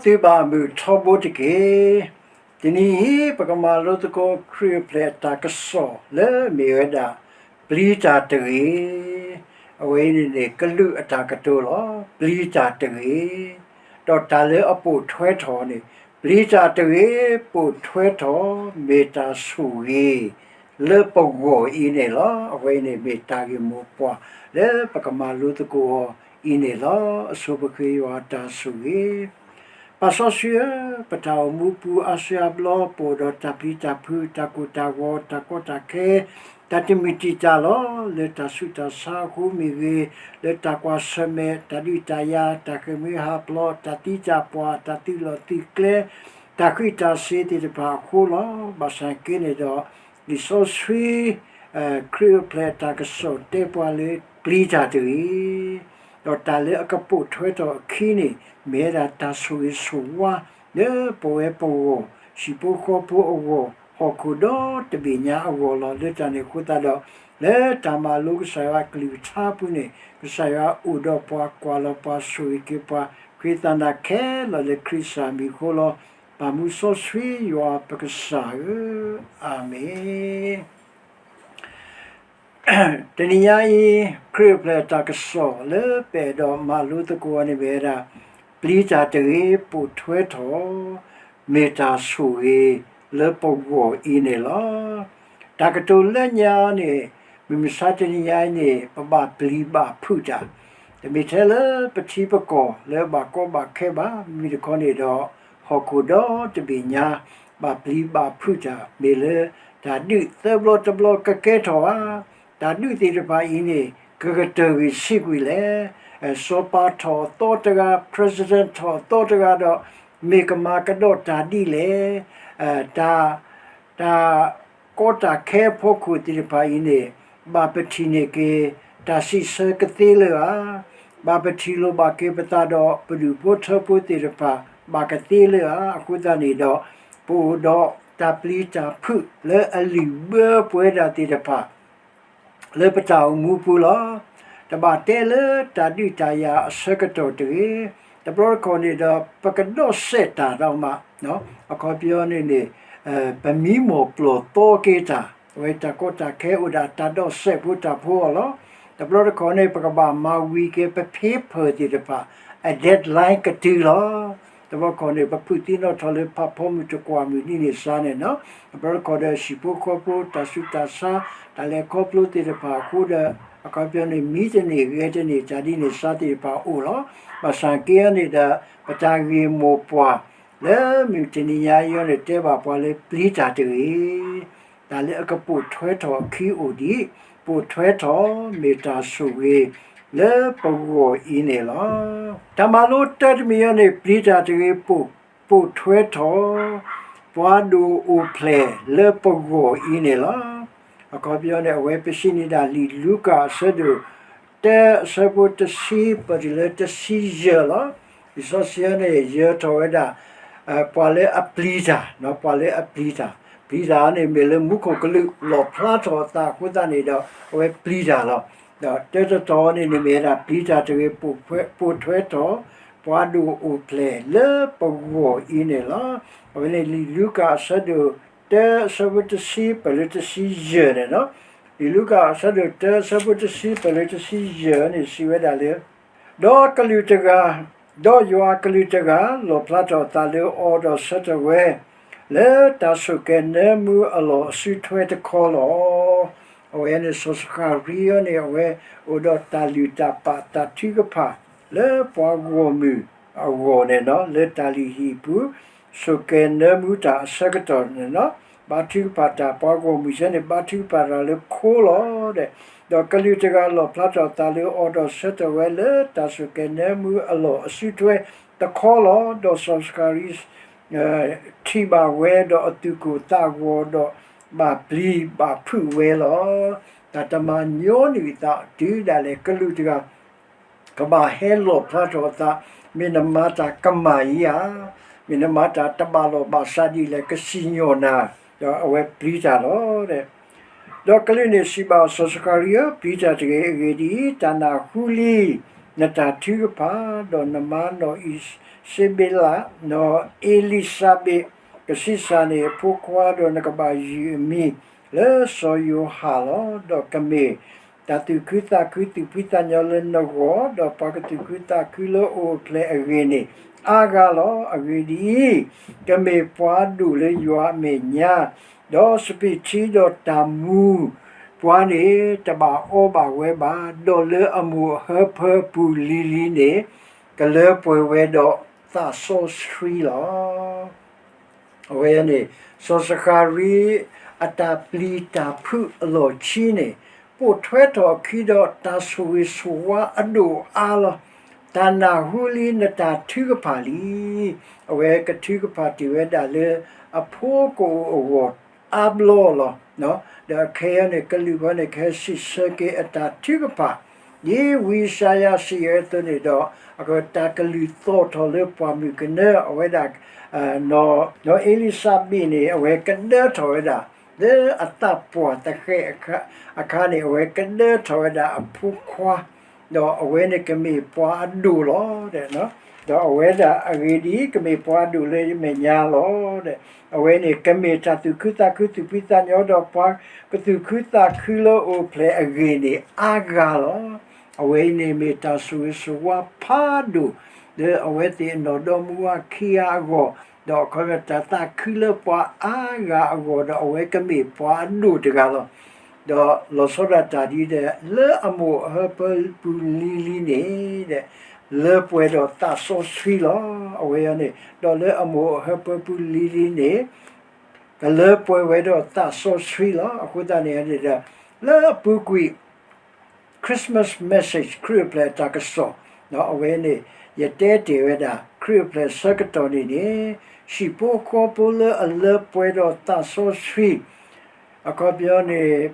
သုဘၣ်မုာ်ထီဘိတက့ၢ်. တနံၤအံၤ ပကမၤလိသကိးခရံာ်အိၣ်ဖျဲၣ်အတၢ်ကစီၣ်လၢအမ့ၢ်ဝဲဒၣ် ပျံၤတၢ်တဂ့ၤ. အဝဲအံၤန့ၣ်န့ၣ် ကလုာ်အတၢ်ကတိၤလီၤ. ပျံၤတၢ်တဂ့ၤ. ဒီးတၢ်လၢအပိာ်ထွဲထီၣ်န့ၣ် ပျံၤတၢ်တဂ့ၤ, ပိာ်ထွဲထီၣ်, မ့ၢ်တၢ်ဆိၣ်ဂ့ၤ လၢပဂီၢ်အံၤန့ၣ်လီၤ. အဝဲအံၤန့ၣ်မ့ၢ်တၢ်ဂ့ၢ်မိၢ်ပှၢ်လၢပကမၤလိသကိးအီၤအံၤန့ၣ်လီၤ. အဆိပဃ့ယွၤအတၢ်ဆိၣ်ဂ့ၤ ပၢ်စီဆှံဧၢ, ပတၢ်အိၣ်မူပူၤအါစုအါဘျီ ပအိၣ်ဒီးတၢ်ပျံၤတၢ်ဖုး, တၢ်ကိၢ်တၢ်ဂီၤ, တၢ်ကီတၢ်ခဲ, တၢ်တမုာ်တံာ်တာ်လီၤ. လၢတၢ်ဆူးတၢ်ဆါအဃိမ့ၢ်ဂ့ၤ, လၢတၢ်ကွၢ်ဆၢၣ်မဲာ်, တၢ်ဒုးတၢ်ယၤ, တၢ်ဃ့ၢ်မှံဟးဖျိး, တၢ်သံတၢ်ပှၢ်, တၢ်သုးလီၢ်သုးကျဲ, တၢ်ဃံးတၢ်စ့ၤသ့ၣ်တဖၣ်အဃိလီၤ. ဘၣ်ဆၣ်က့န့ၣ်ဒီး လံာ်စီဆှံ ခရံာ်အိၣ်ဖျဲၣ်အတၢ်ကစီၣ်တဲပှၤလၢပျံၤတၢ်တဂ့ၤ, ဒီးတၢ်လၢအကပိာ်ထွဲထီၣ်အခံန့ၣ် မ့ၢ်ဝဲဒၣ်တၢ်ဆိၣ်ဂ့ၤဆိၣ်ဝါ လၢပဝဲပဂီၢ်, ဟံၣ်ဖိဃီဖိအဂီၢ်, ဟီၣ်ခိၣ်ဒီတဘ့ၣ်ညါအဂီၢ်လီၤ. လၢတၢ်န့ၣ်အဃိသတးဒီး လၢတၢ်မၤလိကစၢ်ယွၤအကလုၢ်ကထါအပူၤန့ၣ် ကစၢ်ယွၤအိၣ်ဒီးပှၤ, ကွၢ်လီၤပှၤ, ဆိၣ်ဂ့ၤက့ၤပှၤ, ဃ့သးနၤခဲလၢာ်လၢခရံာ်စၢ်မံၤအဃိလီၤ. ပၢ်မူစီဆှံယွၤပကစၢ်ဧၢ, အၤမ့ၣ်. တနံၤညါအံၤ ခရံာ်အိၣ်ဖျဲၣ်အတၢ်ကစီၣ်လၢပအဲၣ်ဒိးမၤလိသကိးအီၤန့ၣ်မ့ၢ်ဝဲဒၣ် ပျံၤတၢ်တဂ့ၤ, ပိာ်ထွဲထီၣ်, မ့ၢ်တၢ်ဆိၣ်ဂ့ၤ လၢပဂီၢ်အံၤန့ၣ်လီၤ. တၢ်ကတိၤလၢညါန့ၣ် မုၢ်မဆါတနံၤညါအံၤန့ၣ် ပဘၣ်ပျံၤဘၣ်ဖုးတၢ်, တမ့ၢ်ထဲလၢပထံပကီၢ်လၢဘၣ်ကီဘၣ်ခဲဘၣ်, မ့မ့ၢ်တခီန့ၣ်ဒီး ဟီၣ်ခိၣ်ဒီတဘ့ၣ်ညါ ဘၣ်ပျံၤဘၣ်ဖုးတၢ် မ့ၢ်လၢတၢ်ဒုးသၢဘျီတဘျီကကဲထီၣ်ဧါ. တၢ်ဒုးသ့ၣ်တဖၣ်အံၤန့ၣ် ကကတၢၢ်ဂ့ၤဆံးကွံာ်လဲၣ်. စီၤပၤထီၣ်အသီတဂၤ, president ထီၣ်အသီတဂၤဒီး မ့ၢ်ကမၤကဒီးတၢ်ဒ်လဲၣ်. တၢ် တၢ်ကီတၢ်ခဲအဖီခိၣ်သ့ၣ်တဖၣ်အံၤန့ၣ် ဘၣ်ပထံၣ်န့ၢ်က့ၤ တၢ်စံးဆၢကသ့လၢၤဧါ. ဘၣ်ပထံၣ်လိာ်ဘၣ်က့ၤပသးဒီးပဒူၣ်ဖိထၢဖိသ့ၣ်တဖၣ် ဘၣ်ကသ့လၢၤဧါ. အဃိသတးန့ၣ်ဒီး ပအိၣ်ဒီးတၢ်ပျံၤတၢ်ဖုးလၢအလံာ်ဘၢပဝဲဒၣ်သ့ၣ်တဖၣ် လၢပတၢ်အိၣ်မူပူၤလီၤ. တဘၣ်တဲလၢတၢ်ဒုးတၢ်ယၤအဆၢကတီၢ်တဂ့ၤ, တဘျီတခီၣ်န့ၣ်ဒီး ပကဒီးစဲးတၢ်ဒီးမး, အခီပညီန့ၣ်န့ၣ် ပမံမီၢ်ပျီၢ်သီက့ၤတၢ်, အဝဲတၢ်ကီတၢ်ခဲအိၣ်ဒၣ်တၢ်ဒီးစဲးဖိတၢ်ဖိအီၤလီၤ. တဘျီတခီၣ်န့ၣ် ပကဘၣ်မၤဝံၤက့ၤပဖ့ဖၢၣ်သ့ၣ်တဖၣ် အ deadline ကတုၤလီၤ. တဘျီတခီၣ်န့ၣ် ပဖုးသံနီၣ်ထီၣ်လၢဖးဖီမုၢ်တကွၢ်မုၢ်နံၤန့ၣ်စါန့ၣ်နီၤ, တဘျီတခီၣ်ဒီးဟံၣ်ဖိဃီဖိ တၢ်ဆူးတၢ်ဆါ တၢ်လဲၤခီဖျိသ့ၣ်တဖၣ်အဃိဒီး အခီပညီန့ၣ် မံတန့ၢ်ဂဲၤတန့ၢ် တၢ်ဒ်န့ၣ်စါသ့ၣ်တဖၣ်အိၣ်လီၤ. ဘၣ်ဆၣ်က့န့ၣ်ဒီး ပတၢ်ဂ့ၢ်မိၢ်ပှၢ် လၢမုၢ်တနံၤညါအံၤန့ၣ် တဲဘၣ်ပှၤလၢပျံၤတၢ်တဂ့ၤ, တၢ်လၢအကပိာ်ထွဲထီၣ်အခံအိၣ်ဒံး, ပိာ်ထွဲထီၣ် မ့ၢ်တၢ်ဆိၣ်ဂ့ၤ လၢပဂီၢ်အံၤန့ၣ်လီၤ. တၢ်မၤလိတၢ်တမံၤအံၤန့ၣ် ပျံၤတၢ်တဂ့ၤ, ပိာ်ထွဲထီၣ် ပှၤဒိၣ်အိၣ်ဖျဲၣ်လၢပဂီၢ်အံၤန့ၣ်လီၤ. အခီပညီန့ၣ် အဝဲပစံးန့ၢ်ဒၣ်လံာ်လူၤကၣ်အဆၢဒိၣ်တၢ အဆၢဖိတဆံပတုၤလၢတဆံယဲၢ်လီၤ. လံာ်စီဆှံန့ၣ် ယၢၤထီၣ်ဝဲဒၣ် ပှၤလၢအပျံၤတၢ်, ပှၤလၢအပျံၤတၢ်, ပျံၤတၢ်န့ၣ်မ့ၢ်လၢမူခိၣ်ကလူးလီၣ်ဖျါထီၣ်အသးအဃိသတးန့ၣ်ဒီး အဝဲပျံၤတၢ်လီၤ. ဒီးတၢတတီၤန့ၣ်န့ၣ်မ့ၢ်ဝဲဒၣ် ပျံၤတၢ်တဂ့ၤ, ပိာ်ထွဲထီၣ် ပှၤဒိၣ်အိၣ်ဖျဲၣ်လၢပဂီၢ်အံၤန့ၣ်လီၤ. အဝဲန့ၣ်လံာ်လူၤကၣ်အဆၢဒိၣ်တၢ အဆၢဖိတဆံပတုၤလၢတဆံယဲၢ်န့ၣ်နီၤ, လံာ်လူၤကၣ်အဆၢဒိၣ်တၢ အဆၢဖိတဆံပတုၤလၢတဆံယဲၢ်န့ၣ် စံးဝဲဒၣ်လၢ ဒီးကလုာ်တဂၤ, ဒီးယွၤအကလုာ်တဂၤ လီၣ်ဖျါထီၣ်အသးလၢအီၤဒီးဆၢထၢၣ်ဝဲ လၢတၢ်ဆိၣ်ကဲၤနၢမူအလီၢ်အစုထွဲတခီလီၤ. အဝဲန့ၣ်စီၤစဃၤရံယၤန့ၣ် အဝဲအိၣ်ဒီးတၢ်လုၢ်တၢ်ပာ်တၢ်ထုကဖၣ် လၢပှၤဂီၢ်မုၢ်အဂီၢ်န့ၣ်နီၤ, လၢတၢ်လုၢ်ဟံၣ်ပူၤ ဆိၣ်ကဲၤနၢမူတၢ်အဆၢကတီၢ်န့ၣ်နီၤ, ဘါထုကဖၣ်တၢ်ပှၤဂီၢ်မုၢ်ဆၢန့ၣ် ဘါထုကဖၣ်တၢ်လၢခိလီၤဒီး, ဒီးကလုာ်တဂၤလီၣ်ဖျါထီၣ်အသးလၢအီၤဒီးဆၢထၢၣ်ဝဲလၢတၢ်ဆိၣ်ကဲၤနၢမူအလီၢ်အစုထွဲတခီလီၤ. ဒီးစီၤစဃၤရံ ထံၣ်ဘၣ်ဝဲဒီးအသူၣ်ကိၢ်သးဂီၤဒီး ဘၣ်ပျံၤဘၣ်ဖုးဝဲလီၤ. တၢ်တမၤညီနုၢ်အသးတုၤဒၣ်လဲာ် ကလုာ်တဂၤ ကဘၣ်ဟဲလီၣ်ဖျါထီၣ်အသး, မ့ၢ်နမၤတၢ်ကမၣ်အံၤဧါ, မ့ၢ်နမၤတၢ်တဘၣ်လီၢ်ဘၣ်စးဒ်လဲၣ် ကစံၣ်ညီၣ်နၤ, ဒီးအဝဲပျံၤတၢ်လီၤ. ဒီးကလုာ်န့ၣ်စံးဘၣ်စီၤစဃၤရံယၤ, ပျံၤတၢ်တဂ့ၤ, အဂ့ၢ်ဒ်အံၤ, တၢ်နၢ်ဟူလံနတၢ်ထုကဖၣ်, ဒီးနမါနီၢ်အံၤ စ့ဘ့းလး, နီၢ်အ့လံၤစၢ်ဘ့း ကဆံးစၢ်န့ၢ်အဖိခွါဒီးနကဘၣ်ယုၢ်အမံၤလၢစီၤယိၤဟၣ်လီၤ. ဒီးကမ့ၢ်တၢ်သူၣ်ခုသးခုသူၣ်ဖှံသးညီလၢနဂီၢ်, ဒီးပှၤကသူၣ်ခုသးခုလၢအိၣ်ဖျဲၣ်အဂ့ၢ်န့ၣ်အါဂၤလီၤ. အဂ့ၢ်ဒ်အံၤ, ကမ့ၢ်ပှၤဒိၣ်လၢယွၤအမဲာ်ညါ, ဒီးစပံးထံဒီးတၢ်မူပှၤန့ၣ် တဘၣ်အီဘၣ်ဝဲဘၣ်, ဒီးလၢအမိၢ်အဟၢဖၢပူၤလံၤလံၤန့ၣ် ကလၢပှဲၤဝဲဒီးသးစီဆှံလီၤ. အဝဲန့ၣ် စီၤစဃၤရံ အတၢ်ပျံၤတၢ်ဖုးအလီၢ်ခံန့ၣ် ပိာ်ထွဲထီၣ်အခံဒီးတၢ်ဆိၣ်ဂ့ၤဆိၣ်ဝါအဒိၣ်အါလီၤ. တၢ်နၢ်ဟူလံနတၢ်ထုကဖၣ်လံ. အဝဲကထုကဖၣ်တ့ၢ်ဝဲဒၣ်လၢအဖိကအိၣ်အဂီၢ်အါဘျီလီၤ. ဒီးခဲအံၤန့ၣ် ကလုာ်ဃီန့ၣ် ကဟဲစံးဆၢက့ၤအတၢ်ထုကဖၣ် ဒ်ဝံယၡါယၤစံးဝဲအသိးန့ၣ်ဒီး အကတၢ်ကလုၢ်သီၣ်ထီၣ်လၢပှၢ်မုၢ်ကနၢ အဝဲဒၣ် နီၢ်အ့လံၡါဘ့းန့ၣ် အဝဲကဒၢထီၣ်ဝဲဒၣ် လၢအသးပှၢ်သဃဲးအခါန့ၣ် အဝဲကဒၢထီၣ်ဝဲဒၣ်အဖိခွါ ဒီးအဝဲန့ၣ်ကမ့ၢ်ပှၤအဒိၣ်လီၤ. ဒီးအဝဲဒၣ်အဂ့ၢ်ဒ်အံၤ ကမ့ၢ်ပှၤအဒိၣ်လၢယမဲာ်ညါလီၤ. အဝဲန့ၣ်ကမ့ၢ်တၢ်သူၣ်ခုသးခုသူၣ်ဖှံသးညီဒီးပှၤကသူၣ်ခုသးခုလၢအိၣ်ဖျဲၣ်အဂ့ၢ်န့ၣ်အါဂၤလီၤ. အဝဲအံၤန့ၣ်မ့ၢ်တၢ်ဆိၣ်ဂ့ၤဆိၣ်ဝါဖးဒိၣ် လၢအဝဲသ့ၣ်အနီၢ်ဒီမါဝၤခံဂၤအဂီၢ်, ဒီးအခီပညီတၢ်သးခုလၢပှၤအါဂၤအဂီၢ် ဒီးအဝဲကမ့ၢ်ပှၤအဒိၣ်တဂၤလီၤ. ဒီးလီၤဆီဒၣ်တၢ်ဒ်ဒီး လၢအမိၢ်အဟၢဖၢပူၤလံၤလံၤန့ၣ် လၢပှဲၤဒီးသးစီဆှံလီၤ. အဝဲအံၤန့ၣ် ဒီးလၢအမိၢ်အဟၢဖၢပူၤလံၤလံၤန့ၣ် ကလၢပှဲၤဝဲဒီးသးစီဆှံလီၤ. အဃိသတးန့ၣ်ဒီး လၢအပူၤကွံာ် Christmas message ခရံာ်အိၣ်ဖျဲၣ်အတၢ်ကစီၣ် အဝဲန့ၣ် ယတဲတ့ၢ်ဝဲဒၣ် ခရံာ်အိၣ်ဖျဲၣ်ဆၢကတီၢ်န့ၣ်န့ၣ် ဟံၣ်ဖိဃီဖိလၢအလၢပှဲၤဒီးသးစီဆှံ အခီပညီန့ၣ်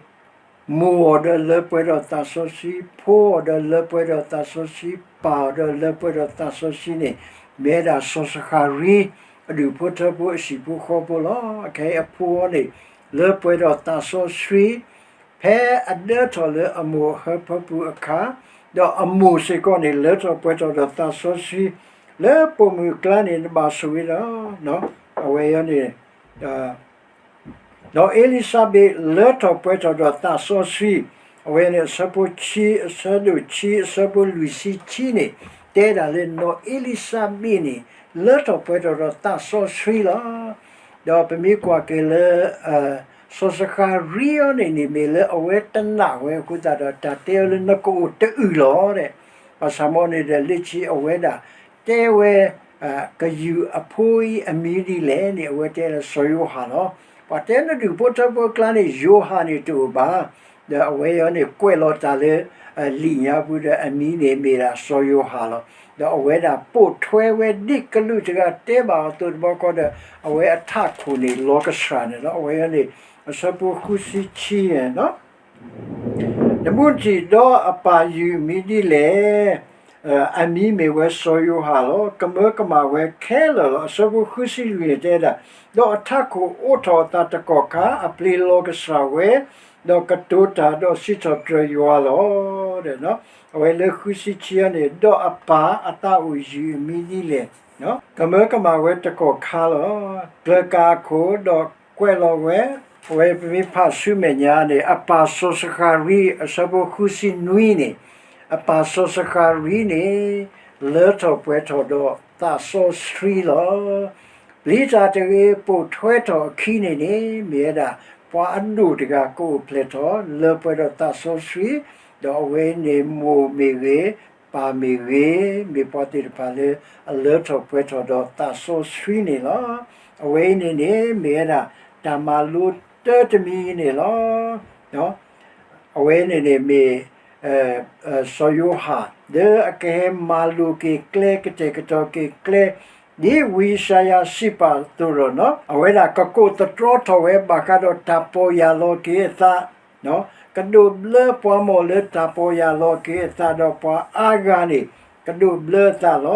မိၢ်အီၤဒီးလၢပှဲၤဒီးသးစီဆှံ, ဖိအီၤဒီးလၢပှဲၤဒီးသးစီဆှံ, ပၢ်အီၤဒီးလၢပှဲၤဒီးသးစီဆှံန့ၣ် မ့ၢ်ဝဲဒၣ်စီၤစဃၤရံ အဒူၣ်ဖိထၢဖိအဟံၣ်ဖိဃီဖိလီၤ. အခဲအံၤအဖိအီၤန့ၣ် လၢပှဲၤဒီးသးစီဆှံ ဖဲအဒၢထီၣ်လၢအမိၢ်အဟၢဖၢပူၤအခါ, ဒီးအမိၢ်စ့ၢ်ကီးန့ၣ် လၢထီၣ်ပှဲၤထီၣ်ဒီးသးစီဆှံ လၢပိာ်မုၣ်အကျါန့ၣ် နဘၣ်ဆိၣ်ဂ့ၤလီၤ. အဝဲအံၤန့ၣ် နီၢ်အ့လံၡါဘ့းလၢထီၣ်ပှဲၤထီၣ်ဒီးသးစီဆှံ, အဝဲန့ၣ် အဆၢဖိခံ, အဆၢဒိၣ်ခံ, အဆၢဖိလွံၢ်ဆံခံန့ၣ် တဲဒၣ်လၢနီၢ်အ့လံၡါဘ့းန့ၣ် လၢထီၣ်ပှဲၤထီၣ်ဒီးသးစီဆှံလီၤ. ဒီးပမ့ၢ်ကွၢ်က့ၤလၢ စီၤစဃၤရံအီၤန့ၣ်န့ၣ် မ့ၢ်လၢအဝဲတနာ်ဝဲအဃိသတးဒီး တၢ်တဲအီၤလၢနကအိၣ်တအုၣ်လီၤ. ဘၣ်ဆၣ်မ်န့ၣ်ဒီး လၢခံအဝဲဒၣ်တဲဝဲ ကယုၢ်အဖိအံၤအမံၤဒ်လဲၣ်န့ၣ် အဝဲတဲလၢစီၤယိၤဟၣ်လီၤ. ပှၤတဲနဒူၣ်ဖိထၢဖိအကျါန့ၣ် ယိၤဟၣ်န့ၣ်တအိၣ်ဘၣ်. ဒီးအဝဲအံၤန့ၣ် ကွဲးလီၤတၢ်လၢ လံာ်ညါပူၤဒီးအမံၤန့ၣ်မ့ၢ်ဒၣ်စီၤယိၤဟၣ်လီၤ. ဒီးအဝဲဒၣ်ပိာ်ထွဲဝဲဒ်ကလူးတဂၤတဲဘၣ်အီၤအသိးတဘျီဃီဒီး အဝဲအထးခိၣ်န့ၣ်လီၤကစှၤန့ၣ်လီၤ. အဝဲအံၤန့ၣ် အဆၢဖိဃုဆံခံန့ၣ် နမူထံၣ်ဒီးအပၢ်ယုၢ်အမံၤဒ်လဲၣ်. အမံၤမ့ၢ်ဝဲစီၤယိၤဟၣ်လီၤ. ကမၢကမၣ်ဝဲခဲလၢာ်လီၤ. အဆၢဖိဃုဆံလွံၢ်န့ၣ်တဲဒၣ်, ဒီးအထးခိၣ်အိးထီၣ်အသးတကီၢ်ခါ, အပျ့ၤလီၤကစှၤဝဲ, ဒီးကတိၤတၢ်ဒီးစံးထီၣ်ပတြၢၤယွၤလီၤ. အဝဲလၢဃုဆံခံန့ၣ် ဒီးအပၢ်အသးအိၣ်ယုၢ်အမံၤဒ်လဲၣ်. ကမၢကမၣ်ဝဲတကီၢ်ခါလီၤ. ကျၢၤကၣ်အခိၣ်ဒီးကွဲးလီၤဝဲ, အဝဲပမ့ၢ်ဖးဆူမဲာ်ညါန့ၣ် အပၢ်စီၤစဃၤရံ အဆၢဖိဃုဆံနွံန့ၣ်, အပၢ်စီၤစဃၤရံန့ၣ် လၢထီၣ်ပှဲၤထီၣ်ဒီးသးစီဆှံလီၤ. ပျံၤတၢ်တဂ့ၤ ပိာ်ထွဲထီၣ်အခံန့ၣ်န့ၣ် မ့ၢ်ဝဲဒၣ် ပှၤအဒိၣ်တဂၤကအိၣ်ဖျဲၣ်ထီၣ် လၢပှဲၤဒီးသးစီဆှံ, ဒီးအဝဲန့ၣ်မိၢ်မ့ၢ်ဂ့ၤ, ပၢ်မ့ၢ်ဂ့ၤ, မ့ၢ်ပှၤသ့ၣ်တဖၣ်လၢအလၢထီၣ်ပှဲၤထီၣ်ဒီးသးစီဆှံန့ၣ်လီၤ. အဝဲအံၤန့ၣ်န့ၣ် မ့ၢ်ဝဲဒၣ် တၢ်မၤလိတၢတမံၤန့ၣ်လီၤ. အဝဲန့ၣ်န့ၣ်မ့ၢ် စီၤယိၤဟၣ် လၢအကဟဲမၤလိာ်က့ၤကျဲကတဲာ်ကတီၤက့ၤကျဲ ဒ်ဝံယၡါယၤစံးပာ်အသိးလီၤ. အဝဲဒၣ်ကကိးသတြီထီၣ်ဝဲဘၣ်ဃးဒီးတၢ်ပီၢ်ယၢ်လီၤက့ၤအသး, ကဒိးဘျၢပှၤမီၢ်လၢတၢ်ပီၢ်ယၢ်လီၤက့ၤအသးဒီးပှၤအါဂၤန့ၣ် ကဒိးဘျၢအသးလီ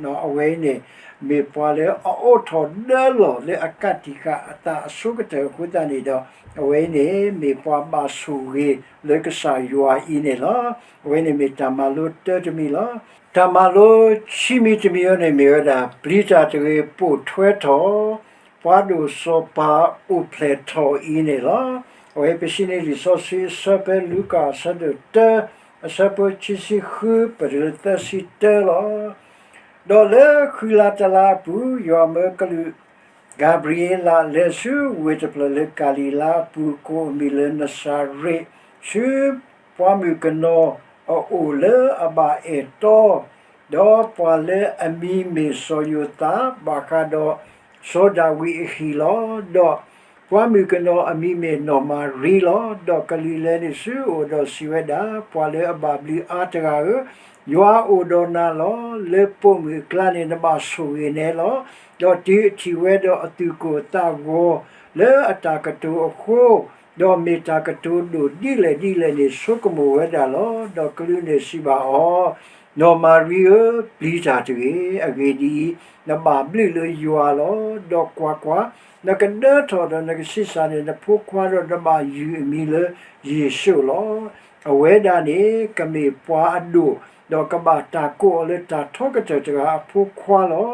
ၤ. အဝဲအံၤန့ၣ် မ့ၢ်ပှၤလၢအအိးထီၣ်ဒၢလီၢ်လၢအကးတံာ်ဃာ်အသးအဆိကတၢၢ်အဃိသတးန့ၣ်ဒီး, အဝဲအံၤန့ၣ် မ့ၢ်ပှၤဘၣ်ဆိၣ်ဂ့ၤလၢကစၢ်ယွၤအံၤန့ၣ်လီၤ. အဝဲန့ၣ်မ့ၢ်တၢ်မၤလိတၢတမံၤလီၤ. တၢ်မၤလိခံမံၤတမံၤအံၤန့ၣ်မ့ၢ်ဝဲဒၣ် ပျံၤတၢ်တဂ့ၤ, ပိာ်ထွဲထီၣ်, ပှၤဒိၣ်စီၤပၤအိၣ်ဖျဲၣ်ထီၣ်အံၤန့ၣ်လီၤ. အဝဲပစံးန့ၢ်လံာ်စီဆှံအဆၢဖဲလူၤကၣ်အဆၢဒိၣ်တၢ အဆၢဖိခံဆံဃု ပတုၤလၢသၢဆံတၢလီၤ. ဒီးလၢဃုလါတလါအပူၤ ယွၤမၢကလူး ကၤဘြံၤအ့လး လဲၤဆူဝ့ၢ်တဖျၢၣ်လၢကၤလံၤလါအပူၤ ကိးအမံၤလၢနစၤရ့း, ဆူပှၤမုၣ်ကနီၤအအိၣ်လၢအဘၣ်အဲၣ်တီ, ဒီးပှၤလၢအမံၤမ့ၢ်စီၤယိၤသး ဘၣ်ဃးဒီးစီၤဒၤဝံးအဟံၣ်လီၤ. ဒီးပှၤမုၣ်ကနီၤအမံၤမ့ၢ်နီၢ်မၤရံလီၤ. ဒီးကလူးလဲၤနုာ်ဆူအအိၣ်ဒီးစံးဝဲဒၣ်, ပှၤလၢအဘၣ်ဘျုးအါတဂၤဧၢ, ယွၤအိၣ်ဒီးနၤလီၤ. လၢပိာ်မုၣ်အကျါန့ၣ် နဘၣ်ဆိၣ်ဂ့ၤနဲလီၤ. ဒီးတုၤအထံၣ်ဝဲဒီးအသူၣ်ကိၢ်သးဂီၤလၢအတၢ်ကတိၤအဃိ, ဒီးမ့ၢ်တၢ်ကတိၤဒိၣ်ဒ်လဲၣ်ဒ်လဲၣ်န့ၣ် ဆိကမိၣ်ဝဲဒၣ်လီၤ. ဒီးကလူးန့ၣ်စံးဘၣ်အီၤ, နီၢ်မၤရံဧၢ, ပျံၤတၢ်တဂ့ၤ. အဂ့ၢ်ဒ်အံၤ, နဘၣ်ဘျုးလၢယွၤလီၤ. ဒီးကွၢ်ကွၢ်, နကဒၢထီၣ်ဒီးနကဆံးစၢ်န့ၢ်နဖိခွါဒီး နဘၣ်ယုၢ်အမံၤလၢယ့ၣ်ၡူးလီၤ. အဝဲဒၣ်န့ၣ် ကမ့ၢ်ပှၤအဒိၣ်, ဒီးကဘၣ်တၢ်ကိးအီၤလၢတၢ်ထီကတၢၢ်တဂၤအဖိခွါလီၤ.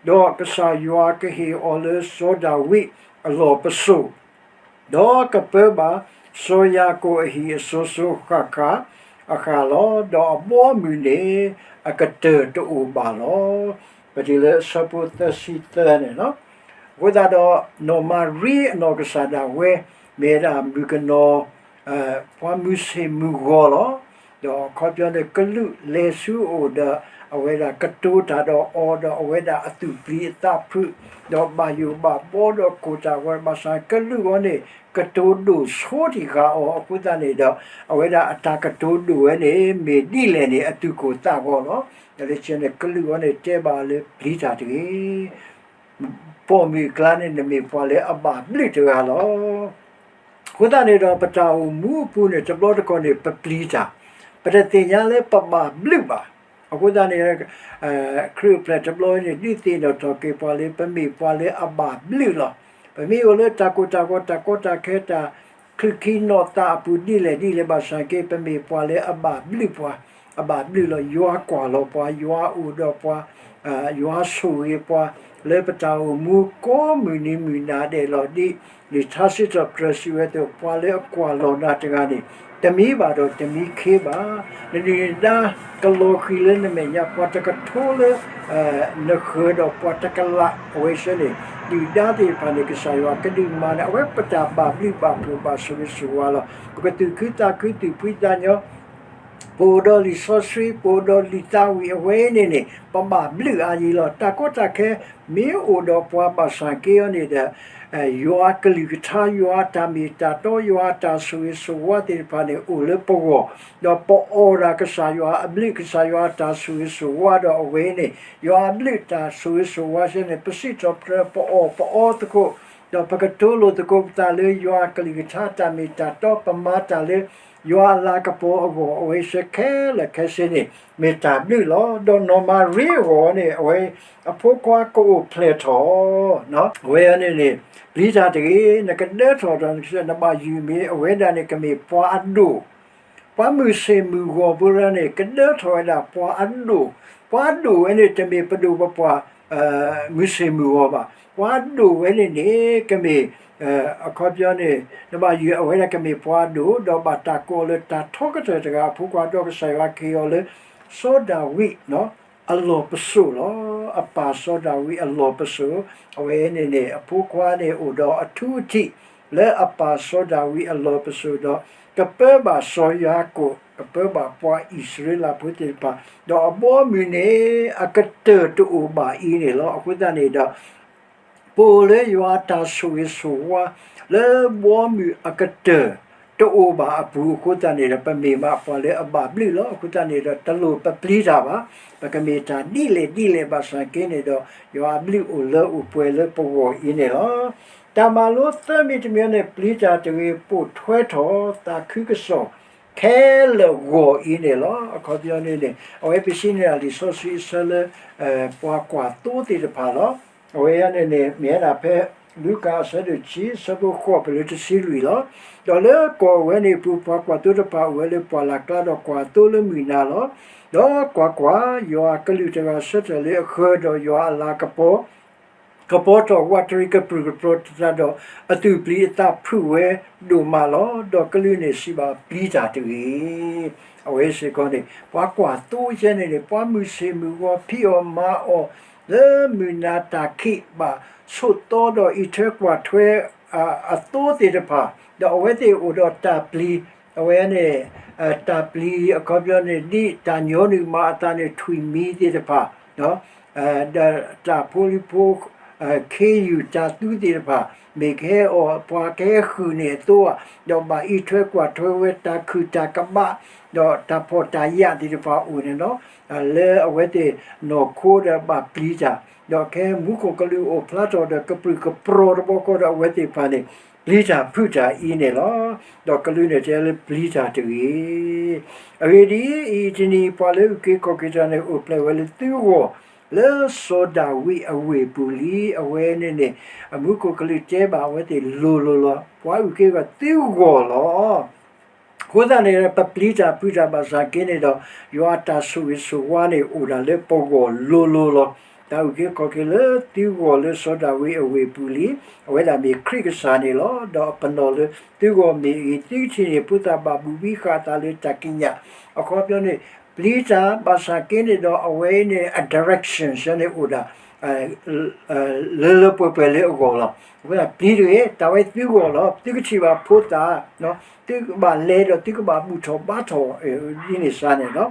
ဒီးကစၢ်ယွၤကဟ့ၣ်အီၤလၢစီၤဒၤဝံးအလီၢ်ပစိာ် ဒီးကပၢဘၣ်စီၤယၤကိာ်အဟံၣ်အစိၤစိၤဃၣ်ဃၣ်အဃၣ်လီၤ. ဒီးအဘီအမုၢ်န့ၣ် အကတၢၢ်တအိၣ်ဘၣ်လီၤ. ပတုၤလၢအဆၢဖိသၢဆံသၢန့ၣ်လီၤ. အဃိသတးဒီး နီၢ်မၤရံအနီၢ်ကစၢ်ဒၣ်ဝဲ မ့ၢ်ဝဲဒၣ်မုၣ်ကနီၤ ပှၤမုၢ်ဆ့ၣ်မုၢ်ဂီၤလီၤ. ဒီးအခီပညီန့ၣ် ကလူးလဲၤဆူအအိၣ်ဒီး အဝဲဒၣ်ကတိၤတၢ်ဒီးအီၤ ဒီးအဝဲဒၣ်အသူၣ်ပျံၤအသးဖုး, ဒီးဘၣ်ယိၣ်ဘၣ်ဘှီဒီးကိၢ်တၢ်ဂီၤ ဘၣ်ဆၣ်ကလူးအံၤန့ၣ် ကတိၤဒိၣ်ဆိတံၢ်ဃာ်အီၤအဃိသတးန့ၣ်ဒီး အဝဲဒၣ်အတၢ်ကတိၤဒိၣ်ဝဲန့ၣ် မ့ၢ်ဒ်လဲၣ်န့ၣ် အသူၣ်ကိၢ်သးဂီၤလီၤ. ဒီးလၢခံန့ၣ် ကလူးအံၤန့ၣ် တဲဘၣ်လၢပျံၤတၢ်တဂ့ၤ ပိာ်မုၣ်အကျါန့ၣ် နမ့ၢ်ပှၤလၢအဘၣ်ဘျုးတဂၤလီၤ. အဃိသတးန့ၣ်ဒီး ပတၢ်အိၣ်မူအပူၤန့ၣ် တဘျီတခီၣ်န့ၣ် ပပျံၤတၢ်, ပတသ့ၣ်ညါလၢပဘၣ်ဘျုးဘၣ်. အဃိသတးန့ၣ် ခရံာ်အိၣ်ဖျဲၣ်တဘျီအံၤန့ၣ် ဒုးသ့ၣ်နီၣ်ထီၣ်က့ၤပှၤလၢ ပမ့ၢ်ပှၤလၢအဘၣ်ဘျုးလီၤ. ပမ့ၢ်အိၣ်လၢတၢ်ကိၢ်တၢ်ဂီၤ တၢ်ကီတၢ်ခဲ တၢ်ချုးခံနီၢ်သးအပူၤဒ်လဲၣ်ဒ်လဲၣ် ဘၣ်ဆၣ်က့ ပမ့ၢ်ပှၤလၢအဘၣ်ဘျုးပှၤ, အဘၣ်ဘျုးလီၤ. ယွၤကွၢ်လီၤပှၤ, ယွၤအိၣ်ဒီးပှၤ, ယွၤဆိၣ်ဂ့ၤပှၤ လၢပတၢ်အိၣ်မူကိးမုၢ်နံၤမုၢ်နၤဒဲးလီၤ. ဒ်လံာ်ထါစံးထီၣ်ပတြၢၤစံးဝဲအသိး, ပှၤလၢအကွၢ်လီၤနၤတဂၤန့ၣ် တမံဘၣ်ဒီးတမံခ့ဘၣ်. နဒုၣ်နဒါကလီၤဃံၤလၢနမဲာ်ညါ, ပှၤတကထိလၢ နဃၢၤဒီးပှၤတကလး အဝဲဆၢန့ၣ် ဒုၣ်ဒါသ့ၣ်တဖၣ်န့ၣ် ကစၢ်ယွၤကဒုးမၤန့ၢ် အဝဲပတၢ်ဘၣ်ဘျုးဘၣ်ဖှိၣ်ဘၣ်ဆိၣ်ဂ့ၤဆိၣ်ဝါလီၤ. ပကသူၣ်ခုသးခု သူၣ်ဖှံသးညီ ပအိၣ်ဒီးလံာ်စီဆှံ ပအိၣ်ဒီးလံာ်သးဝံၣ် အဝဲန့ၣ်န့ၣ် ပဘၣ်ဘျုးအါယံၤလီၤ. တၢ်ကီတၢ်ခဲမ့ၢ်အိၣ်ဒီးပှၤ ဘၣ်ဆၣ်က့အီၤန့ၣ်ဒီး ယွၤအကလုၢ်ကထါ ယွၤအတၢ်မ့ၢ်တၢ်တီ ယွၤအတၢ်ဆိၣ်ဂ့ၤဆိၣ်ဝါသ့ၣ်တဖၣ်န့ၣ် အိၣ်လၢပဂီၢ်, ဒီးပအီၣ်ဒၣ်ကစၢ်ယွၤအဘျုး ကစၢ်ယွၤအတၢ်ဆိၣ်ဂ့ၤဆိၣ်ဝါဒီး အဝဲန့ၣ် ယွၤအဘျုးတၢ်ဆိၣ်ဂ့ၤဆိၣ်ဝါဆၢန့ၣ် ပစံးထီၣ်ပတြၢၤ ပအီၣ်ပအီသကိး ဒီးပကတိၤလိာ်သကိးပသးလၢယွၤအကလုၢ်ကထါ တၢ်မ့ၢ်တၢ်တီ ပမၤတၢ်လၢယွၤအလၤကပီၤအဂီၢ် အဝဲဆၢခဲလၢာ်ခဲဆ့န့ၣ် မ့ၢ်တၢ်ဘျုးလီၤ. ဒီးနီၢ်မၤရံအဂီၢ်န့ၣ် အဝဲအဖိခွါကအိၣ်ဖျဲၣ်ထီၣ် အဝဲန့ၣ်န့ၣ် ပျံၤတၢ်တဂ့ၤ, နကဒၢထီၣ်ဒီးနကစၢ် နဘၣ်ယုၢ်မ့ၢ် အဝဲဒၣ်န့ၣ် ကမ့ၢ်ပှၤအဒိၣ် ပှၤမုၢ်ဆ့ၣ်မုၢ်ဂီၤဖိတဂၤန့ၣ် ကဒၢထီၣ်ဝဲဒၣ်ပှၤအဒိၣ်, ပှၤအဒိၣ်ဝဲန့ၣ် တမ့ၢ်ပဒိၣ်ပပှၢ် မုၢ်ဆ့ၣ်မုၢ်ဂီၤဘၣ်. ပှၤအဒိၣ်ဝဲန့ၣ်န့ၣ် ကမ့ၢ် အခီပညီန့ၣ် နဘၣ်ယုၢ်အဝဲဒၣ်ကမ့ၢ်ပှၤအဒိၣ် ဒီးဘၣ်တၢ်ကိးအီၤလၢတၢ်ထီကတၢၢ်တဂၤအဖိခွါ ဒီးကစၢ်ယွၤကဟ့ၣ်အီၤလၢ စီၤဒၤဝံး အလီၢ်ပစိာ်လီၤ. အပၢ်စီၤဒၤဝံးအလီၢ်ပစိာ်, အဝဲန့ၣ်န့ၣ် အဖိခွါန့ၣ်အိၣ်ဒီးအထူအထံး လၢအပၢ်စီၤဒၤဝံးအလီၢ်ပစိာ်ဒီး ကပၢဘၣ်စီၤယၤကိာ် ကပၢဘၣ်ပှၤအံၣ်စရ့လးဖိသ့ၣ်တဖၣ်, ဒီးအဘီအမုၢ်န့ၣ် အကတၢၢ်တအိၣ်ဘၣ်အံၤန့ၣ်လီၤ. အဃိသတးန့ၣ်ဒီး ပအိၣ်လၢယွၤအတၢ်ဆိၣ်ဂ့ၤဆိၣ်ဝါ လၢဘီအမုၢ်အကတၢၢ်တအိၣ်ဘၣ်အပူၤအဃိသတးန့ၣ်ဒီး ပမ့ၢ်မးပှၤလၢအဘၣ်ဘျုးလီၤ. အဃိသတးန့ၣ်ဒီး တလိၣ်ပပျံၤတၢ်ဘၣ်. ပကမ့ၢ်တၢ်ဒ်လဲၣ်ဒ်လဲၣ်ဘၣ်ဆၣ်က့န့ၣ်ဒီး ယွၤအဘျုးအိၣ်လၢအိၣ်ပှဲၤလၢပဂီၢ်အံၤန့ၣ်လီၤ. တၢ်မၤလိသၢမံၤတမံၤန့ၣ် ပျံၤတၢ်တဂ့ၤ, ပိာ်ထွဲထီၣ်, သးခုကစီၣ်, ခဲလၢာ်ဂီၤအံၤန့ၣ်လီၤ. အခီပညီန့ၣ်န့ၣ် အဝဲပစံးန့ၢ်လံာ်စီဆှံအဆၢလၢ ပှၤကွၢ်သိသ့ၣ်တဖၣ်လီၤ. အဝဲန့ၣ်န့ၣ် မ့ၢ်ဝဲဒၣ်ဖဲ လူၤကၣ်အဆၢဒိၣ်တဆံ အဆၢဖိဃိး ပလၢတဆံလွံၢ်လီၤ. ဒီးလၢကီၢ်ဝဲန့ၣ်အပူၤ ပှၤကွၢ်သိတဖၣ်အိၣ်ဝဲလၢပှၢ်လၢ်ကျါ ဒီးကွၢ်သိလၢမုၢ်နၤလီၤ. ဒီးကွၢ်ကွၢ်, ယွၤအကလူးတဂၤဆၢထၢၣ်လၢအဃၢၤ, ဒီးယွၤအလၤကပီၤ ကပီၤထီၣ်ဝးတရံး ကပြုၢ်ကပြီၤတၢ်ဒီး အသူၣ်ပျံၤအသးဖုးဝဲဒိၣ်မးလီၤ. ဒီးကလူးန့ၣ်စံးဘၣ်, ပျံၤတၢ်တဂ့ၤ. အဝဲစ့ၢ်ကီးန့ၣ် ပှၤကွၢ်သိယဲန့ၣ်န့ၣ် ပှၤမုၢ်ဆ့ၣ်မုၢ်ဂီၤ ဖံးအီၣ်မၤအီၣ် လၢမုၢ်နၤတၢ်ခံးဘၣ်ဆိးသီ ဒီးအံးထွဲကွၢ်ထွဲ အသိသ့ၣ်တဖၣ်, ဒီးအဝဲသ့ၣ်အိၣ်ဒီးတၢ်ပျံၤ, အဝဲန့ၣ် တၢ်ပျံၤအခီပညီန့ၣ် ဒ်တၢ်ညီနုၢ်မၤအသးန့ၣ် ထွံၣ်မံၤသ့ၣ်တဖၣ် ဒီးတၢ်ဖိလံၤဖိ ခ့ယုၢ်တၢ်သူသ့ၣ်တဖၣ်, မ့ၢ်ကဟဲအီၣ်ပှၤကဟဲဃုာ်န့ၢ်အသိဧါ, ဒီးဘၣ်အံးထွဲကွၢ်ထွဲဝဲ တၢ်ခုၣ်တၢ်ကဘၣ် ဒီးတၢ်ဖှီၣ်တၢ်ယာ်သ့ၣ်တဖၣ်အိၣ်န့ၣ်လီၤ. လၢအဝဲသ့ၣ်နီၢ်ခိဒီးဘၣ်ပျံၤတၢ်, ဒီးကဲမူခိၣ်ကလူးအိၣ်ဖျါထီၣ်ဒီး ကပြုၢ်ကပြီၤတဘျီဃီဒီး အဝဲသ့ၣ်တဖၣ်န့ၣ် ပျံၤတၢ်ဖုးတၢ်အံၤန့ၣ်လီၤ. ဒီးကလူးန့ၣ်တဲလၢ ပျံၤတၢ်တဂ့ၤ. အဂ့ၢ်ဒ်အံၤ, အံၤတနံၤ ပှၤလၢအုၣ်က့ၤခီၣ်က့ၤတၢ်န့ၣ် အိၣ်ဖျဲၣ်ဝဲလၢသုဂီၢ် လၢစီၤဒၤဝံးအဝ့ၢ်ပူၤလံ. အဝဲန့ၣ်န့ၣ် အမူခိၣ်ကလူးတဲဘၣ်အဝဲသ့ၣ်လိၤလိၤလီၤ. ပှၤအုၣ်က့ၤဂီၤသုဂီၢ်လီၤ. အဃိသတးန့ၣ် ပပျံၤတၢ်ဖုးတၢ်ဘၣ်ဆၣ်က့န့ၣ်ဒီး ယွၤအတၢ်ဆိၣ်ဂ့ၤဆိၣ်ဝါန့ၣ် အိၣ်ဒၣ်လၢပဂီၢ်လိၤလိၤလီၤ. တၢ်အုၣ်က့ၤခီၣ်က့ၤလၢသုဂီၢ်လၢစီၤဒၤဝံးအဝ့ၢ်ပူၤလံ. အဝဲဒၣ်မ့ၢ်ခရံာ်ကစၢ်န့ၣ်လီၤ. ဒီးအပနီၣ်လၢသုဂီၢ်မ့ၢ်အဂ့ၤ, သုကထံၣ်န့ၢ်ဖိသၣ်ဘၣ်ဘူၣ်ဘံဃာ်အသးလၢတၢ်ကံးညာ်. အခီပညီန့ၣ် ပျံၤတၢ်ဘၣ်ဆၣ်က့န့ၣ်ဒီး အဝဲအံၤန့ၣ် အ direction န့ၣ်အိၣ်ဒၣ် လၢလၢပှဲၤပှဲၤလၢအဂီၢ်လီၤ. အဝဲဒၣ်ပျံၤတဂ့ၤ, တၢ်ဝဲသုဂီၢ်လီၤ. သုကထံၣ်ဘၣ်ဖိသၣ်, သုကဘၣ်လဲၤဒီးသုကဘၣ်ဘူၣ်ထီၣ်ဘါထီၣ် ဒ်န့ၣ်စ့ၢ်န့ၣ်လီၤ.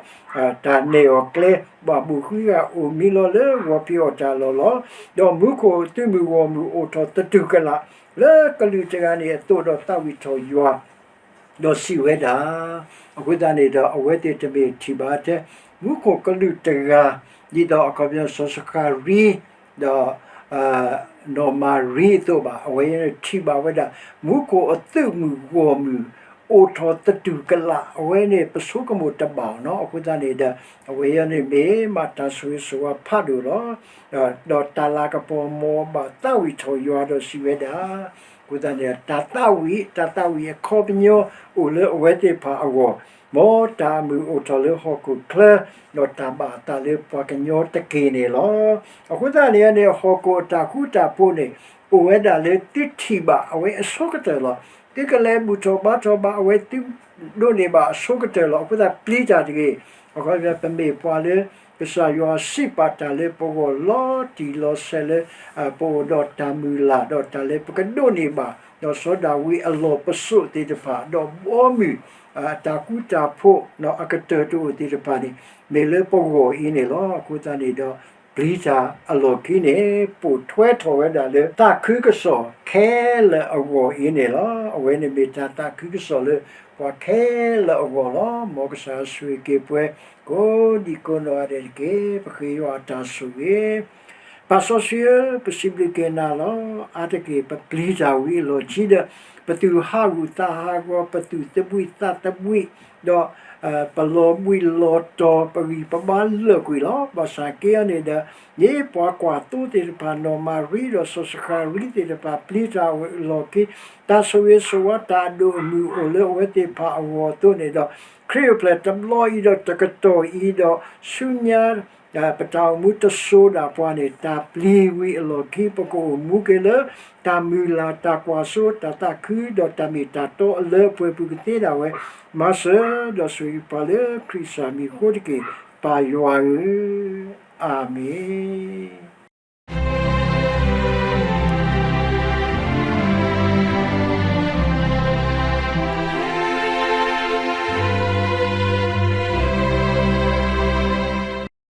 တၢ်နဲၣ်အီၤကျဲ ဘၣ်ဘူၣ်ဃံဂၤအိၣ်မံလီၤလၢဂီၤဖံးအီၣ်တၢ်လီၢ်လီၤ. ဒီးမူခိၣ်သုးမုၢ်ဂီၢ်မုၢ်အိၣ်ထီၣ်သတူၢ်ကလာ် လၢကလူးတဂၤန့ၣ်အသိးဒီးသးဝံၣ်ထီၣ်ယွၤ ဒီးစံးဝဲဒၣ်, အဃိသတးန့ၣ်ဒီး အဝဲသ့ၣ်တမ့ၢ်ထံၣ်ဘၣ်ထဲ မူခိၣ်ကလူးတဂၤ ဒ်သိးအခီပညီစီၤစဃၤရံ ဒီး နီၢ်မၤရံအသိးဘၣ်. အဝဲထံၣ်ဘၣ်ဝဲဒၣ် မူခိၣ်အသုးမုၢ်ဂီၢ်မုၢ် အိၣ်ထီၣ်သတူၢ်ကလာ် အဝဲန့ၣ် ပဆိကမိၣ်တဘၣ်နီၤ. အဃိသတးန့ၣ်ဒီး အဝဲအံၤန့ၣ်မ့ၢ်မးတၢ်ဆိၣ်ဂ့ၤဆိၣ်ဝါဖးဒိၣ်လီၤ. ဒီးတၢ်လၤကပီၤမ်အဘၣ်သးဝံၣ်ထီၣ်ယွၤဒီးစံးဝဲဒၣ်, အဃိသတးန့ၣ် တၢ်သးဝံၣ် တၢ်သးဝံၣ်အခီပညီ အိၣ်လၢအဝဲသ့ၣ်တဖၣ်အဂီၢ်, မ်တၢ်အမုာ်အိၣ်ထီၣ်လၢဟီၣ်ခိၣ်ချၢ, ဒီးတၢ်ဘၣ်အသးလၢပှၤကညီတက့ၢ်န့ၣ်လီၤ. အဃိသတးန့ၣ်န့ၣ် ဟီၣ်ခိၣ်အတၢ်ဃူတၢ်ဖိးန့ၣ် အိၣ်ဝဲဒၣ်လၢသုထံၣ်ဘၣ်အဝဲအဆိကတၢၢ်လီၤ. သုကလဲၤဘူၣ်ထီၣ်ဘါထီၣ်ဘၣ်အဝဲသုဒိးန့ၢ်ဘၣ်အဆိကတၢၢ်လီၤ. အဃိသတးပျံၤတၢ်တဂ့ၤ. အခီပညီ ပမ့ၢ်ပှၤလၢ ကစၢ်ယွၤစံးပာ်တၢ်လၢပဂီၢ်လီၤတံၢ်လီၤဆဲးလၢ ပအိၣ်ဒီးတၢ်မုၢ်လၢ်ဒီးတၢ်လၢပကဒိးန့ၢ်ဘၣ် ဒီးစီၤဒၤဝံးအလီၢ်ပစိာ်သ့ၣ်တဖၣ် ဒီးဘီမုၢ် အတၢ်ဃူတၢ်ဖိး အကတၢၢ်တအိၣ်သ့ၣ်တဖၣ်န့ၣ် မ့ၢ်လၢပဂီၢ်အံၤန့ၣ်လီၤ. အဃိသတးန့ၣ်ဒီး ပျံၤတၢ်အလီၢ်ခံန့ၣ် ပိာ်ထွဲထီၣ်ဝဲဒၣ်လၢ သးခုကစီၣ်ခဲလၢာ်အဂီၢ်အံၤန့ၣ်လီၤ. အဝဲန့ၣ်မ့ၢ်တၢ်သးခုကစီၣ်လၢ ပှၤခဲလၢာ်အဂီၢ်လီၤ. မ်ကစၢ်ဆိၣ်ဂ့ၤက့ၤပှၤ ကိးဒံကိးနီၢ်ဂၤဒဲးတက့ၢ်. ပဃ့ယွၤအတၢ်ဆိၣ်ဂ့ၤ ပၢ်စီဆှံဧၢ, ပစံးဘျုးက့ၤနၤလီၤ. အါတက့ၢ် ပပျံၤတၢ်ဝံၤအလီၢ်ခံဒီး ပသူၣ်ဟးဂူာ်သးဟးဂီၤ, ပသူၣ်သဘှံးသးသဘှံး, ဒီး ပလီၤဘှံးလီၤတီၤ, ပဂံၢ်ပဘါလၢာ်ကွံာ်လီၤ. ဘၣ်ဆၣ်က့အံၤန့ၣ်ဒီး ယပှၤကွၢ်သိသ့ၣ်တဖၣ် နီၢ်မၤရံဒီးစီၤစဃၤရံသ့ၣ်တဖၣ် ပျံၤတၢ်ဝံၤအလီၢ်ခံ တၢ်ဆိၣ်ဂ့ၤဆိၣ်ဝါတၢ်အဒိၣ်အမုၢ်အိၣ်လၢအဝဲသ့ၣ်တဖၣ်အဂီၢ်အသိးန့ၣ်ဒီး ခရံာ်အိၣ်ဖျဲၣ်တဘျီအံၤဒီးတကတီၢ်အံၤဒီး ဆူညါ ပတၢ်အိၣ်မူတစိၤဒၣ်ပှၤန့ၣ် တၢ်ပျံၤဝံၤအလီၢ်ခံ ပကအိၣ်မူက့ၤလၢတၢ်မုၢ်လၢ် တၢ်ကွၢ်စိ တၢ်သးခု ဒီးတၢ်မ့ၢ်တၢ်တီအလၢအပှဲၤပူၤကသ့ဒၣ်ဝဲ မၤစၢၤဒီးဆိၣ်ဂ့ၤပှၤလၢခရံာ်စၢ်မံၤအဃိတက့ၢ်. ပၢ်ယွၤဧၢ, အၤမ့ၣ်.